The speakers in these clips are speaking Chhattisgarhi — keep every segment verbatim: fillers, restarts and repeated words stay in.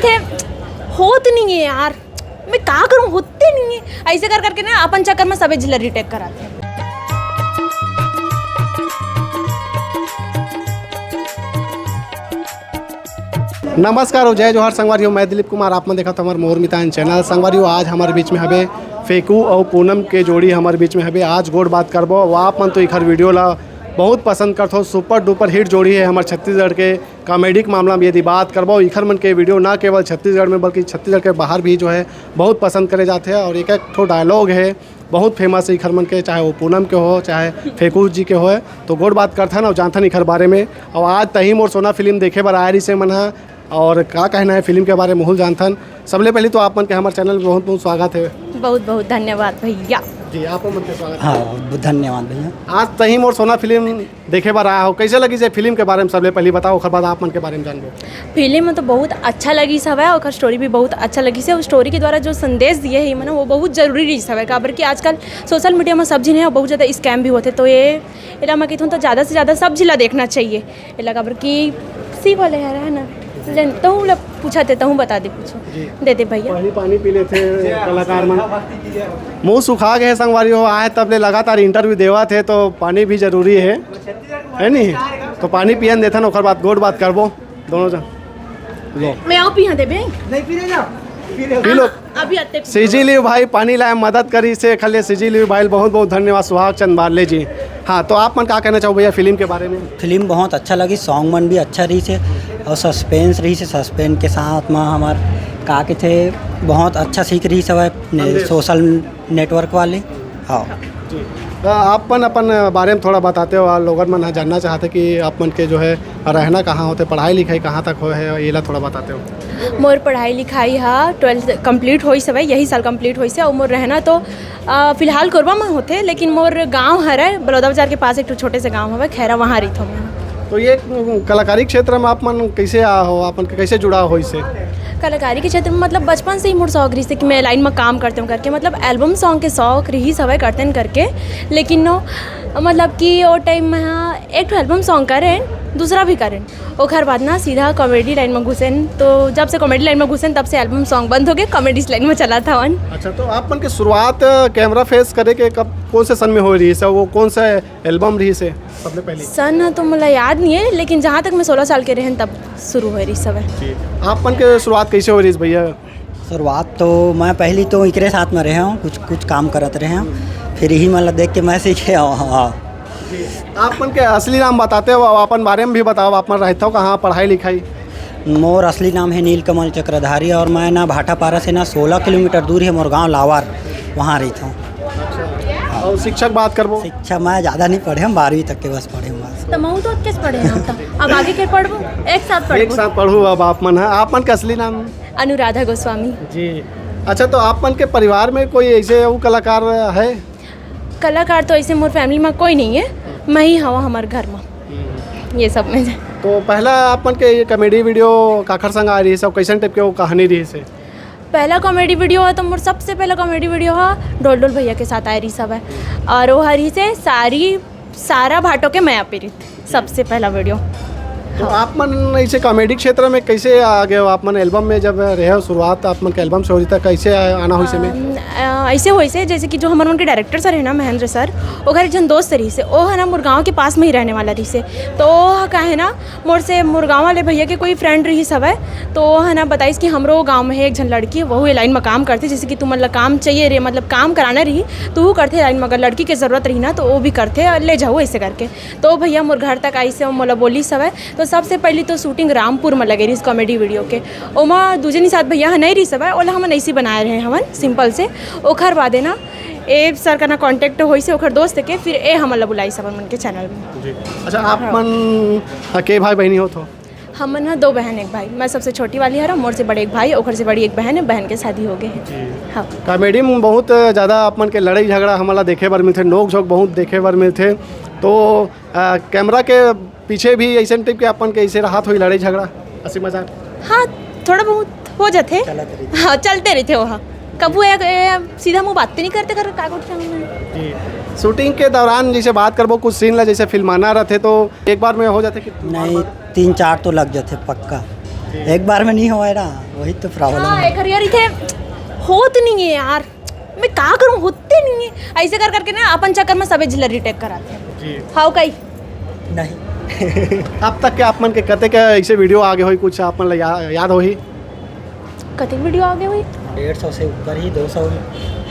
होत नहीं है यार, मैं का करूँ, होते नहीं है। ऐसे कर करके ना अपन चक्कर में सबे झिल्ला रिटेक कराते हैं। नमस्कार और जय जोहार संगवारी हो, मैं दिलीप कुमार, आप मन देखत हमार मोर मितान चैनल। संगवारी हो, आज हमारे बीच में हवे फेकू और पूनम के जोड़ी हमारे बीच में हवे। आज गोठ बात करबो, वो आप मन तो इखर वीडियो ला बहुत पसंद करथो, सुपर डुपर हिट जोड़ी है हमारे छत्तीसगढ़ के। कॉमेडी के मामला में यदि बात करबो, इखर मन के वीडियो ना केवल छत्तीसगढ़ में बल्कि छत्तीसगढ़ के बाहर भी जो है बहुत पसंद करे जाते हैं। और एक एक ठो डायलॉग है बहुत फेमस है इखर मन के, चाहे वो पूनम के हो चाहे फेकू जी के हो। तो गोठ बात करथन और जानथन इखर बारे में। और आज तही मोर सोना फिल्म देखे बर आए रहिसे मन ह, और का कहना है फिल्म के बारे में उहू ल जानथन। सबले पहले तो आप मन के हमारे चैनल में बहुत बहुत स्वागत है। बहुत बहुत धन्यवाद भैया। जी, आप मन के स्वागत है। हाँ, धन्यवाद भैया। आज तही मोर सोना फिल्म देखे बर आए हो, कैसे लगिस ये फिल्म के बारे में सबले पहले बताओ, ओकर बाद आप मन के बारे में जानबो। फिल्म तो बहुत अच्छा लगिस हवय, ओकर स्टोरी भी बहुत अच्छा लगिस है। उस स्टोरी के द्वारा जो संदेश दिए है मन, वो बहुत जरूरी रहिस हवय, काबर कि आजकल सोशल मीडिया में सब झिन है, बहुत ज़्यादा स्कैम भी होते, तो ये एला मैं कहिथों तो ज़्यादा से ज़्यादा सब झिन ला देखना चाहिए। एला काबर कि सी वाले हर है ना, लेन तहूँ ला पूछा थे, तहूँ बता दे, पूछो। जी। दे दे भैया। पानी, पानी पी लेथे कलाकार मन। मुंह सुखा गए संगवारी हो, आए तब ले लगातार इंटरव्यू देवत हे, तो पानी भी जरूरी है, है नी? तो पानी पियन देथन, ओकर बाद गोठ बात करबो दोनों जन। लो। मैं आओ पिया देबे। नहीं पी ले जाओ। पी ले। P low. अभी आते पी। सीजी लियो भाई पानी लाए मदद करिस हे, खले सीजी लियो भाई बहुत बहुत धन्यवाद सुहाग चंद बारले जी। हाँ, तो आप मन का कहना चाहो भैया फिल्म के बारे में? फिल्म बहुत अच्छा लगिस, सॉन्ग मन भी अच्छा रहिस हे और सस्पेंस रहिस हे, सस्पेंस के साथ में हमार का कहिथे बहुत अच्छा सीख रहिस हवय ने-, संदेश। सोशल नेटवर्क वाले। हाँ। जी। तो आप मन अपन बारे में थोड़ा बताते हो, और लोगन मन ह जानना चाहते कि आप मन के जो है रहना कहाँ होते, पढ़ाई लिखाई कहाँ तक होए है, येला थोड़ा बताते हो। मोर पढ़ाई लिखाई हा ट्वेल्थ कंप्लीट होइस हवय, यही साल कंप्लीट होइस हे, अउ मोर रहना तो, अ, फिलहाल कोरबा म होथे, लेकिन मोर गांव हरय बलौदा बाजार के पास एक ठो छोटे से गांव हवय खैरा, वहाँ रहिथों मैं। तो ये कलाकारी क्षेत्र में आप मन कैसे आ हो, आप मन के कैसे जुड़ाव होइस हे? कलाकारी के क्षेत्र में मतलब बचपन से ही मोर शौक रहिस हे कि मैं लाइन में काम करते हूँ करके, मतलब एल्बम सॉन्ग के शौक रहिस हवय करते न करके, लेकिन नो, मतलब कि वो टाइम में हाँ एक ठो एल्बम सॉन्ग करें, दूसरा भी करें, ओखर बाद ना सीधा कॉमेडी लाइन में घुसेन। तो जब से कॉमेडी लाइन में घुसेन तब से एल्बम सॉन्ग बंद हो गए, कॉमेडी लाइन में चला था वन। अच्छा, तो आप मन के शुरुआत कैमरा फेस करे के कब, कौन से सन में हो रहिस हे, वो कौन सा एल्बम रहिस हे सबले पहले? सन तो मोला याद नहीं है, लेकिन जहाँ तक मैं सोलह साल के रहेन तब शुरू हो रहिस हवय। जी। आप मन के शुरुआत कैसे हो रहिस भैया? शुरुआत तो मैं पहली तो एकरे साथ में रहे हूँ, कुछ कुछ काम करत रहे हूँ, फिर यही मन ला देख के मैं सीखे हूँ। हाँ। जी। आप मन के असली नाम बताते हो, अपन बारे में भी बताओ, आप मन रहते हो कहाँ, पढ़ाई लिखाई? मोर असली नाम है नीलकमल चक्रधारी और मैं ना भाटापारा से ना सोलह किलोमीटर दूर है मोर गांव लावार, वहाँ रहता हूँ। और शिक्षा के बात करबो? शिक्षा मैं ज़्यादा नहीं पढ़े हूँ, बारहवीं तक के बस पढ़े हूँ बस। तो महू तो अतकेच पढ़े हन, त अब आगे के पढ़बो, एक साथ पढ़बो। एक साथ पढ़ू अब आप मन ह। आप मन के असली नाम? अनुराधा गोस्वामी। जी। अच्छा, तो आप मन के परिवार में कोई ऐसे वो कलाकार है? कलाकार तो ऐसे मोर फैमिली में कोई नहीं है, मैं ही हवा हमारे घर में। हम्म। ये सब में। तो पहला आप मन के ये कॉमेडी वीडियो काखर संग आ रहिस हे, कैसन टाइप के वो कहानी रहिस हे? पहला कॉमेडी वीडियो है तो मोर सबसे पहला कॉमेडी वीडियो है डोल डोल भैया के साथ आए रहिस हवय, और वो हर से सारी सारा भाटो के मया पीरित सबसे पहला वीडियो। तो आप मन ऐसे कॉमेडी क्षेत्र में कैसे आ गए हो? आप मन एल्बम में जब रहे हो शुरुआत, आप मन के एल्बम से होइस त कैसे आ-, आना होइस हे में? अम, अ, ऐसे होइस हे जैसे कि जो हमर मन के डायरेक्टर सर है ना, महेंद्र सर, ओकर एक झन दोस्त रहिस हे, ओ है ना मोर गांव के पास में ही रहने वाला रहिस हे। तो ओ ह का है ना, मोर से मोर गांव वाले भैया के कोई फ्रेंड रहिस हवय, तो ओ ह ना बताइस कि हमरो गांव में है एक झन लड़की, वहू ये लाइन में काम करथे, जैसे कि तुमन ला काम चाहिए रे, मतलब काम कराना रही तो वो करथे लाइन में, अगर लड़की के जरूरत रही ना तो वो भी करथे और ले जाओ ऐसे करके। तो भैया मोर घर तक आइस हे, मोला बोलिस हवय। तो सबसे पहली तो शूटिंग रामपुर में लगे रहिस कॉमेडी वीडियो के, ओमा दूजे निषाद भैया ह नहीं रहिस हवय, ओला हमन ऐसे बनाए रहे हवन सिंपल से। ओखर बादे ना ए सर का ना कॉन्टेक्ट होइस हे ओखर दोस्त के, फिर ए हमन ला बुलाइस हवन मन के चैनल में। जी। अच्छा, आप हाँ। मन, अ, के भाई बहनी हो तो? हमन ह दो बहन एक भाई, मैं सबसे छोटी वाली हरव, मोर से बड़े एक भाई, ओकर से बड़ी एक बहन है, बहन के शादी हो गए है। जी। हाँ। कॉमेडी में बहुत ज़्यादा आप मन के लड़ाई झगड़ा हमन ला देखे बर मिलथे, नोक झोंक बहुत देखे बर मिलथे। तो, अ, कैमरा के पीछे भी ऐसन टाइप के आप मन के ऐसे रहत होही लड़ाई झगड़ा, हंसी मजाक? हाँ, थोड़ा बहुत हो जाथे। चलत रहिथे। हाँ, चलते रहिथे वो, हाँ। कभू ए, ए, सीधा मुंह बात नहीं करते कर का कुछ करना है। जी। शूटिंग के दौरान जैसे बात करबो, कुछ सीन ला जैसे फिल्माना रहथे तो एक बार में हो जाथे कि नहीं, तीन चार तो लग जाथे पक्का। एक बार में नहीं होवय ना, वही तो प्रॉब्लम हाँ, है। एक हरियर इथे होत नहीं है यार, मैं का करूँ, होते नहीं है। ऐसे कर करके ना अपन चक्कर में सबे झिल्ला रिटेक कराते हैं। जी। हाउ कई? नहीं। अब तक के आप मन के कते के ऐसे वीडियो आगे होई, कुछ आप मन ला या, याद होही? कतेक वीडियो आगे होई? डेढ़ सौ से ऊपर ही, दो सौ।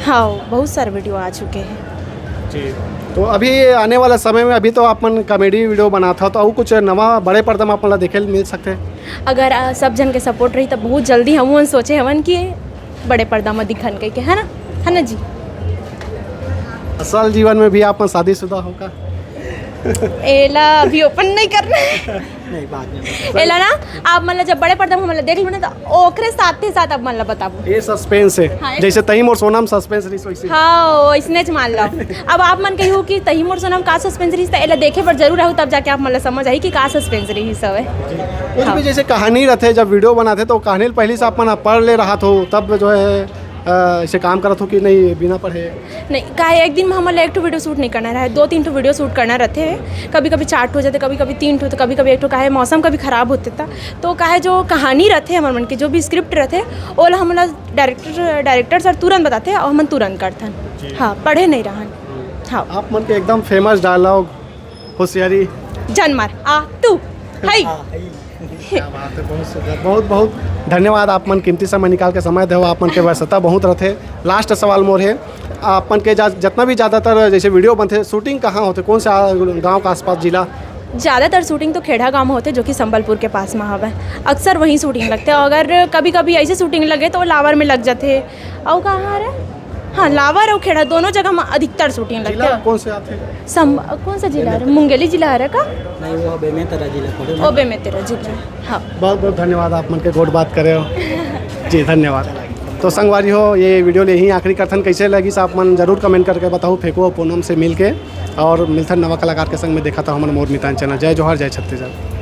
हाँ, बहुत सारे वीडियो आ चुके हैं। जी। तो अभी आने वाला समय में, अभी तो आप मन कॉमेडी वीडियो बनात हो, तो अउ कुछ नवा बड़े पर्दा में आप मन ला देखे ल मिल सकते हैं? अगर आ, सब जन के सपोर्ट रही, तो बहुत जल्दी हम सोचे हवन कि बड़े पर्दा में दिखन कह के, है ना, है ना जी? असल जीवन में भी आप मन शादीशुदा हो का? एला अभी ओपन नहीं करना है। नहीं, बाद में बताऊँ। एला ना, आप मन ला जब बड़े पर्दा में हमन ला देख लो ना, तो ओकरे साथे साथ आप मन ला बताबो। ये सस्पेंस है। हाँ, ये जैसे तही मोर सोना में सस्पेंस रहिस वैसे। हाँ, वैसने च मान लो। अब आप मन कहियो कि तही मोर सोना में का सस्पेंस रहिस, तो एला देखे बर जरूर आहू, तब जाके आप मन ला समझ आही कि का सस्पेंस रहिस हवे। कुछ भी जैसे कहानी रहते, जब वीडियो बनाते तो कहानी पहले से आप मन पढ़ ले रहा हो, तब जो है अ, ऐसे काम करत हो कि नहीं बिना पढ़े? नहीं, काहे एक दिन में हमन ला एक ठो वीडियो शूट नहीं करना रहे, दो तीन ठो वीडियो शूट करना रहते हैं। कभी कभी चार ठो हो जाते, कभी कभी तीन ठो, तो कभी कभी एक ठो, काहे मौसम कभी खराब होते था, तो काहे जो कहानी रहते हमर मन के, जो भी स्क्रिप्ट रहते, ओला हमन ला डायरेक्टर डायरेक्टर सर तुरंत बताते और हमन तुरंत करथन। जी। हाँ, पढ़े नहीं रहन। हाँ। आप मन के एकदम फेमस डायलॉग होशियारी। जन मार आ तू। हई। हाँ, हई। क्या बात है, बहुत सुंदर, बहुत बहुत धन्यवाद। आप मन कीमती समय निकाल के समय देव, आप मन के व्यस्तता बहुत रहते। लास्ट सवाल मोर है, आप मन के जा, जितना भी ज़्यादातर जैसे वीडियो बनते, शूटिंग कहाँ होते, कौन से आ, गांव के आसपास, जिला? ज़्यादातर शूटिंग तो खेड़ा गांव में होते, जो कि संबलपुर के पास में हवे। अक्सर वहीं शूटिंग लगते, अगर कभी कभी ऐसे शूटिंग लगे तो लावर में लग जाते। और कहाँ रहे? हाँ, लावर और खेड़ा दोनों जगह में अधिकतर शूटिंग लगते जिला हैं। कौन से आते? सम कौन सा जिला है? मुंगेली जिला है का? नहीं, वो बेमेतरा जिला पड़े। ओ बेमेतरा जिला। हाँ। बहुत बहुत धन्यवाद, आप मन के गोठ बात करे हो। जी, धन्यवाद। तो संगवारी हो, ये वीडियो ले ही आखिरी करथन। कैसे लगिस आप मन जरूर कमेंट करके बताओ, फेंको पूनम से मिल के। और मिलथन नवा कलाकार के संग में, देखत रहो हमर मोर मितान चैनल। जय जोहार, जय छत्तीसगढ़।